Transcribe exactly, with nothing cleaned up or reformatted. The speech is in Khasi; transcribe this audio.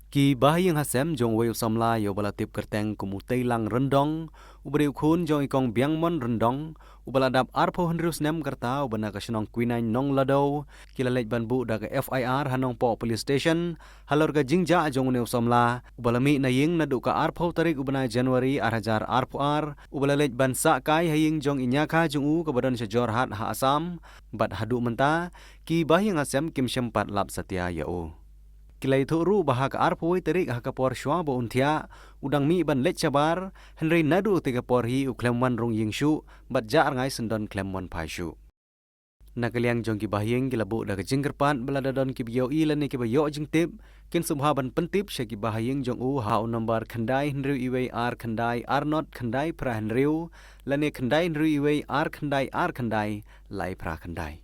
Ki bahaïing hasem jong uwei u samla ïa uba la tip kyrteng kum u Teilang Ryndong, uba dei u khun jong i kong Biangmon Ryndong, uba la dap arphew hynriew snem ka rta, uba na ka shnong Kwinain Nonglado, ki la leit ban buh da ka F I R ha Nongpoh Police Station halor ka jingjah jong une u samla, uba la mih na ïing naduh ka arphew tarik u bnai January ar hajar arphew ar, uba la leit ban sah kai ha ïing jong i ñiakha jong u kaba don sha Jorhat ha Assam, bad haduh mynta ki bahaïing hasem kim shym pat lap satia ïa u. Ki la ïathuh ruh ba ha ka arphew wei tarik ha ka por shuwa ba un thiah, u dang mih ban leit shabar, hynrei naduh katei ka por hi u khlem wan rung ïing shuh, bad jah rngai syndon khlem wan phai shuh. Na ka liang jong ki bahaïing, ki la buh da ka jingkyrpad ba lada don kiba ïohi lane kiba ïoh jingtip, kin sngewbha ban pyntip sha ki bahaïing jong u ha u nombar khyndai hynriew iwei ar khyndai ar not khyndai phra hynriew, lane khyndai hynriew iwei ar khyndai ar khyndai lai phra khyndai.